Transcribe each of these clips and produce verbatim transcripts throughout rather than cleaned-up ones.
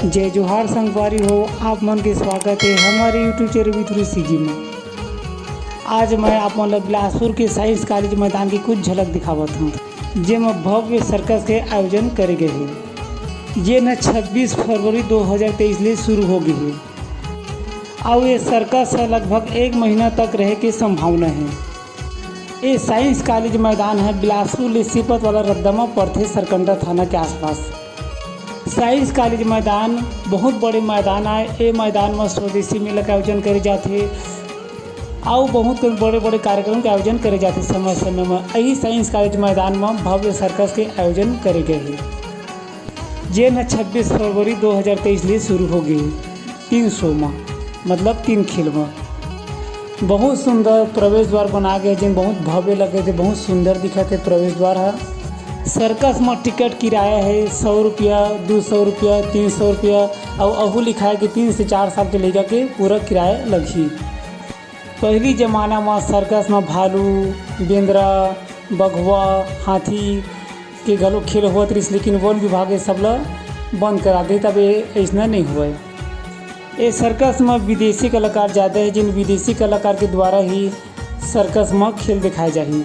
जय जोहार संगवारी हो, आप मन के स्वागत है हमारे YouTube चैनल विथुरी सीजी में। आज मैं आप मन ला बिलासपुर के साइंस कॉलेज मैदान की कुछ झलक दिखावत हूँ, जेमा भव्य सर्कस के आयोजन करे गए हे, जेन ह छब्बीस फरवरी दो हज़ार तेईस ले शुरू हो गए हे। अउ ये सर्कस ह लगभग एक महीना तक रहे के संभावना हे। ये साइंस कॉलेज मैदान ह बिलासपुर ले सिपत वाला रद्दा म पड़थे, सरकंडा थाना के आसपास। साइंस कॉलेज मैदान बहुत बड़े मैदान आय। ए मैदान म स्वदेशी मेला के आयोजन करे जाथे, अउ बहुत कन बड़े-बड़े कार्यक्रम के आयोजन करे जाथे समय-समय म। यही साइंस कॉलेज मैदान म भव्य सर्कस के आयोजन करे गए हे, जेन ह छब्बीस फरवरी दो हज़ार तेईस ले शुरू हो गए हे, तीन शो म, मतलब तीन खेल म। बहुत सुंदर प्रवेश द्वार बना गए, जेन बहुत भव्य लगे थे, बहुत सुंदर दिखत हे प्रवेश द्वार ह। सर्कस म टिकट किराया हे सौ रुपया, दो सौ रुपया, तीन सौ रुपया, अउ अहू लिखाए कि तीन से चार साल के लइका के पूरा किराया लगही। पहिली जमाना म सर्कस म भालू, बेंदरा, बघवा, हाथी के घलो खेल होवत रिहिस, लेकिन वन विभाग ये सब ल बंद करा दे, तब ये अइसना नइ होवय। ए सर्कस म विदेशी कलाकार जादा हे, जेन विदेशी कलाकार के द्वारा ही सर्कस म खेल दिखाए जाही।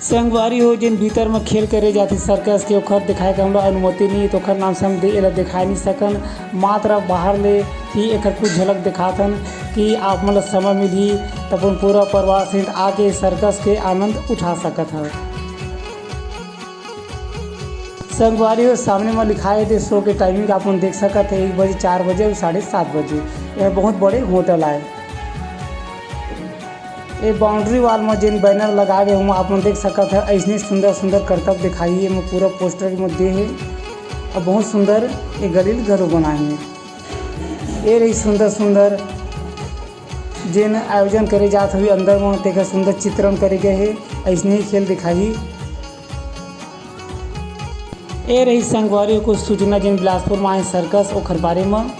संगवारी हो, जेन भीतर म खेल करे जाथे सर्कस के, ओखर दिखाए के हमला अनुमति नइ हे, त ओखर नाम से हम दे-, एला दिखाए नइ सकन। मात्र बाहर ले ही एखर कुछ झलक दिखात हन कि आप मन ल समय मिलही, त अपन पूरा परिवार सहित आके सर्कस के आनंद उठा सकत हव। संगवारी हो, सामने म लिखाए हे शो के टाइमिंग आप मन देख सकत हे, एक बजे, चार बजे अउ साढ़े सात बजे। यह बहुत बड़े होटल आय। ए बाउंड्री वॉल म जेन बैनर लगाए हे, ओमा आप मन देख सकत हे, अइसने सुंदर सुंदर करतब दिखाई हे। एमा पूरा पोस्टर म दे हे अउ बहुत सुंदर ए गली ल घलो बनाए हे। ए रही सुंदर सुंदर जेन आयोजन करे जात हवे अंदर म, तेकर सुंदर चित्रण करे गए हे। अइसने ही खेल दिखाई। ए रही संगवारी कुछ सूचना, जेन बिलासपुर म आए सर्कस, ओखर बारे म।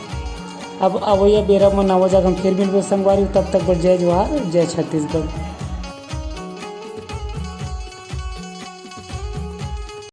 अब अवइया बेरा म नवा जगह म फिर मिलबो संगवारी, तब तक बर जय जोहार, जय छत्तीसगढ़।